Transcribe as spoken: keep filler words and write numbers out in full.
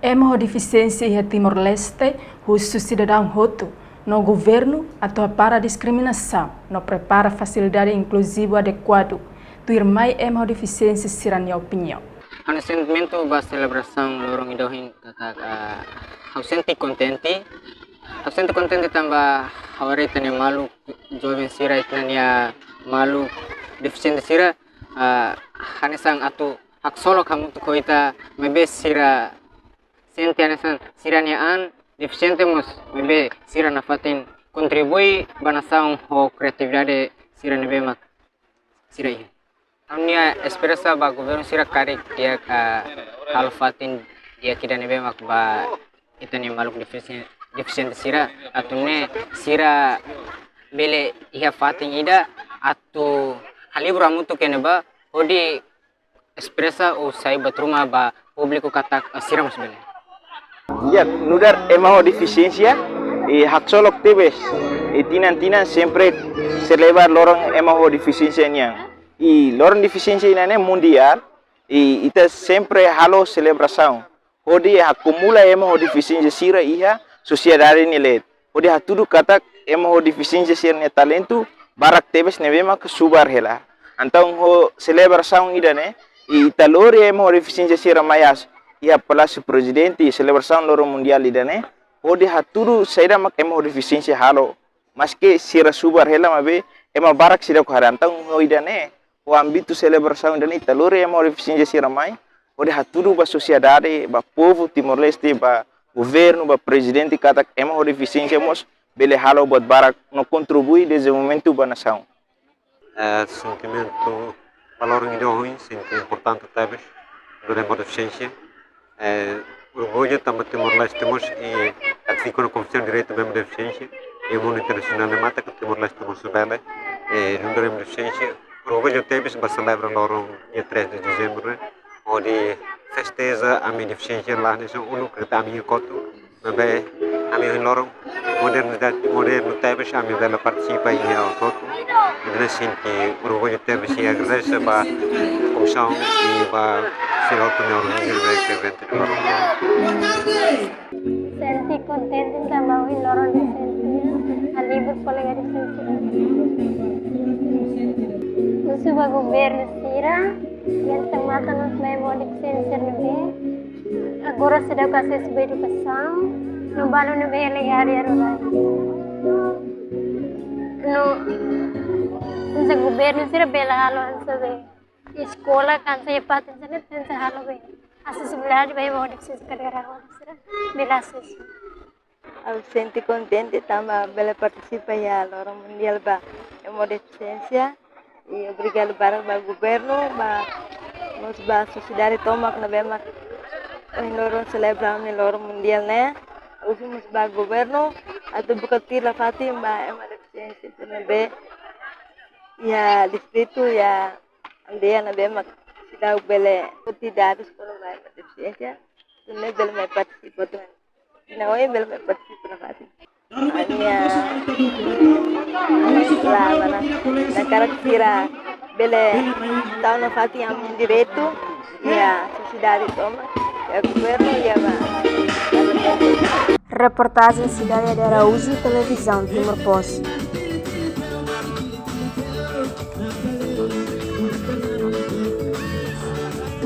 Ema ho defisiénsia iha Timor-Leste husu sidadaun hotu no governu atu hapara diskriminasaun no prepara fasilidade inkluzivu adekuadu, tuirmai ema ho defisiénsia sira-nia opiniaun. Ha'u-nia sentimentu ba selebrasaun loron ida ohin katak, ah, ha'u sente kontente. Ha'u sente kontente tanba ha'u haree ita-nia maluk joven sira, ita-nia maluk defisiente sira, ah, hanesan atu haksolok hamutuk ho ita, maibé sira sente hanesan sira-nia an defisiente mós, maibé sira nafatin kontribui ba nasaun ho kreatividade sira ne'ebé mak sira iha. Ha'u-nia esperansa ba governu sira karik di'ak, ah, halo fatin di'ak ida ne'ebé mak ba ita-nia maluk defisi-, defisiente sira, atu nune'e sira bele iha fatin ida atu halibur hamutuk iha ne'ebá, hodi espresa ou sai buat ruma ba públiku katak, ah, sira mós bele. Ya, nu'udar ema ho defisiénsia, i haksolok tebes, i tinan-tinan sempre selebra loron ema ho defisiénsia nian. I loron defisiénsia ida-ne'e mundiál, i ita sempre halo selebrasaun hodi akumula ema ho defisiénsia sira iha sosiedade nia leet. Hodi hatudu katak ema ho defisiénsia sira-nia talentu barak tebes ne'ebé mak subar hela. Entaun ho selebrasaun ida-ne'e, i ita lori ema ho defisiénsia sira mai iha Palásiu Prezidente, selebrasaun loron mundiál ida-ne'e, hodi hatudu saida mak ema ho defisiénsia halo. Maske sira subar hela maibé ema barak seidauk haree. Entaun ho ida-ne'e, ho ámbitu selebrasaun ida-ne'e ita lori ema ho defisiénsia sira mai, hodi hatudu ba sosiedade, ba povu Timor-Leste, ba governu, ba prezidente katak ema ho defisiénsia mós bele halo buat barak no kontribui dezenvolvimentu ba nasaun. Eh, sentimentu ba loron ida ohin, sente importante tebes, nu'udar ema ho defisiénsia. Eh, orgullu tanba Timor-Leste mós, i atu fiku no Komisaun Direitu ba ema ho defisiénsia, i mundu internasionál ne'e mata katak Timor-Leste mós bele, eh, nu'udar ema ho defisiénsia. Orgullu tebes ba selebra loron dia três de dezembro, hodi festeja ami-nia defisiénsia, la hanesan uluk katak ami kotuk, maibé ami ohin loron modernidade, modernu tebes, ami bele partisipa iha hotu-hotu. Entaun sente orgullu tebes i agradese ba komisaun i ba sira hotu ne'ebé organiza eventu loron. Sente kontente tanba ohin loron defisiénsia, halibur kolega defisiénsia. Husu ba governu sira, ita matan nos mai modi defisiénsia ne'ebé agora seidauk asesu ba edukasaun, no balu ne'ebé iha área rurál. No, hanesan governu sira bele halo hanesan be eskola, hanesan iha fatin sira-ne'e, hanesan halo be asesibilidade ba ema ho defisiénsia kadeira roda sira bele asesu. Ha'u sente kontente tanba bele partisipa iha loron mundiál ba ema ho defisiénsia. I obrigadu barak ba governu, ba mós ba sosiedade tomak ne'ebé mak ohin loron selebra ami-nia loron mundiál ne'e. Husu mós ba governu atu buka tuir nafatin ba ema defisiénsia ne'ebé iha distritu, iha aldeia ne'ebé mak seidauk bele foti dadus kona-ba ema defisiénsia, ne'ebé bele mai partisipa tuan. Ina oi bele mai partisipa nafatin. Ami-nia, ami-nia selama na, hakarak sira bele tau nafatin ami-nia direitu iha sosiedade tomak, iha governu, iha ba. Reportajen Cidália de Araújo, Televizaun Timor Post.